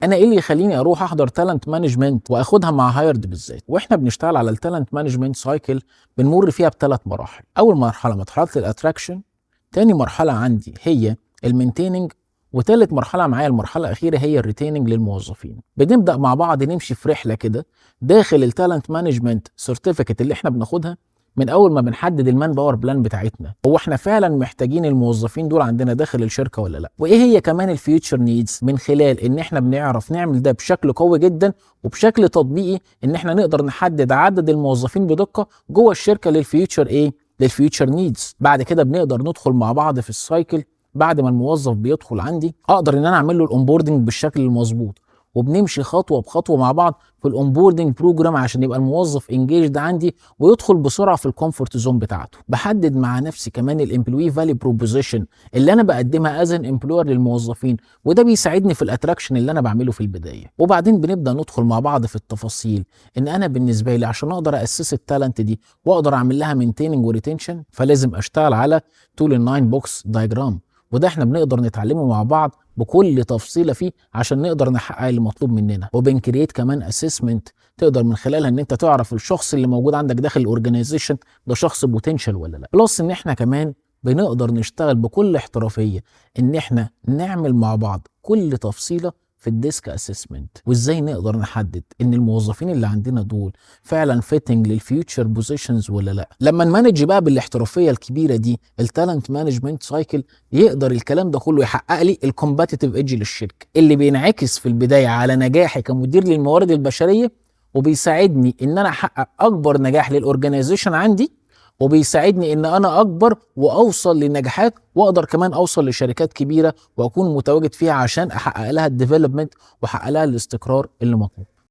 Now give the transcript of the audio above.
انا ايه اللي يخليني اروح احضر talent management واخدها مع هايرد بالذات؟ واحنا بنشتغل على ال talent management cycle بنمر فيها بثلاث مراحل. اول مرحلة مرحلة ال attraction، تاني مرحلة عندي هي ال maintaining، وتالت مرحلة معايا المرحلة الاخيرة هي ال retaining للموظفين. بنبدا مع بعض نمشي في رحله كده داخل ال talent management certificate اللي احنا بناخدها، من اول ما بنحدد ال manpower plan بتاعتنا، هو احنا فعلا محتاجين الموظفين دول عندنا داخل الشركة ولا لا، وايه هي كمان ال future needs، من خلال ان احنا بنعرف نعمل ده بشكل قوي جدا وبشكل تطبيقي، ان احنا نقدر نحدد عدد الموظفين بدقة جوه الشركة لل future ايه؟ لل future needs. بعد كده بنقدر ندخل مع بعض في ال cycle. بعد ما الموظف بيدخل عندي اقدر ان انا اعمل له ال onboarding بالشكل المظبوط، وبنمشي خطوة بخطوة مع بعض في ال onboarding program عشان يبقى الموظف engaged عندي ويدخل بسرعة في ال comfort zone بتاعته. بحدد مع نفسي كمان ال employee value proposition اللي انا بقدمها as an employer للموظفين، وده بيساعدني في ال attraction اللي انا بعمله في البدايه. وبعدين بنبدا ندخل مع بعض في التفاصيل، ان انا بالنسبة لي عشان اقدر assess ال talent دي واقدر اعمل لها maintaining و retention فلازم اشتغل على tool ال nine box diagram، وده احنا بنقدر نتعلمه مع بعض بكل تفصيله فيه عشان نقدر نحقق اللي مطلوب مننا. وبن create كمان assessment تقدر من خلالها ان انت تعرف الشخص اللي موجود عندك داخل ال organization ده شخص potential ولا لا. plus ان احنا كمان بنقدر نشتغل بكل احترافية ان احنا نعمل مع بعض كل تفصيله في ال DISC assessment، وازاي نقدر نحدد ان الموظفين اللي عندنا دول فعلا fitting لل future positions ولا لا. لما ن manage بقى بالاحترافيه الكبيرة دي ال talent management cycle، يقدر الكلام ده كله يحقق لي ال competitive edge للشركه، اللي بينعكس في البداية على نجاحي كمدير للموارد البشريه، وبيساعدني ان انا احقق اكبر نجاح لل organization عندي، وبيساعدني ان انا اكبر واوصل لنجاحات، واقدر كمان اوصل لشركات كبيرة واكون متواجد فيها عشان احقق لها ال development واحقق لها الاستقرار اللي مطلوب.